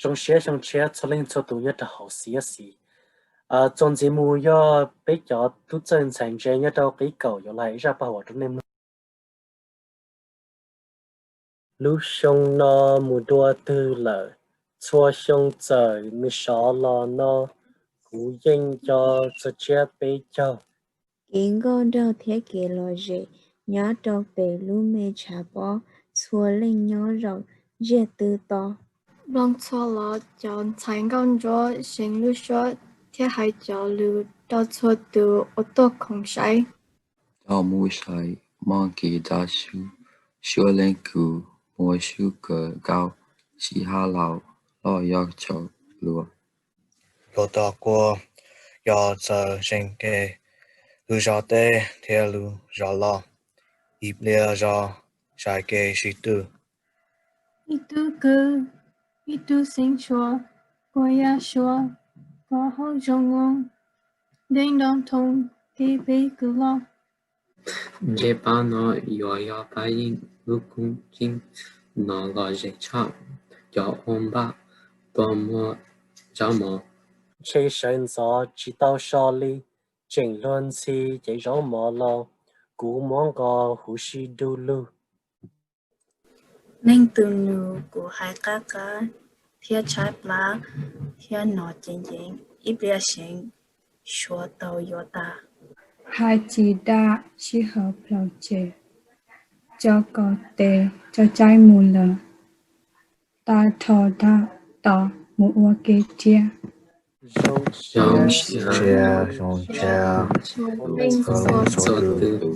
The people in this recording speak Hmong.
Zoo siab xyoo tshiab txhua leej txhua tus nyob rau hauv xiab xis. Txuas ntxiv mus yog peb cov tub txawj ntxhais ntse nyob rau qib kaum yuav los hais zaj paj huam rau nej mloog. Lub xyoo no mus dua twg lawm, txhua xyoo txawm nws sov los no, kuv yeej nco txog tsiab peb caug. Kev nkauj nraug thiab kev lom zem nyob rau pem lub me tshav pob, txhua leej nyob zaum ziag twb to. Mloog txhua lo cov ntxhais nkauj ntsuab seev lub suab thiab hais cov lus rau txhua tus uas tuaj khoom saib. Coj mus saib mob kis dab sub, suab leej kub muaj sub kawg nkaus, sib hab laus los yog tsaus luag. Luag tom quas yog txawm zeeg kev, lub zos teb thiab lub zos los, ib pliag zog sai kev sib tw. Ib tug kwv, ib tug xeev suav, kua yaj suav, kua haub zoo moo, deev nroo thoo kev peb kwv loj. Ntsej pab no yuav yog pab yeej, lub koob yeej no lom zem tshaj, cov ua npaj tuaj muag zaub mov. Ntshe sawv ntxov tsis tau so li, tseem luag ntxhi cev zaub mov los, kuv muab nqos huv si du lug. Leej twg nug kuv hais qab qab thiab tshaib plab thiab hnov ceev ceev, ib pliag seev suav tau yuav tas. Hais tsis dam sij hawm plhom tsem, cov kaum tes cov caij mus lawm, tag nrho dam tos mus ua ke thiab. Zoo siab, zoo siab, txhua leej txhua tus.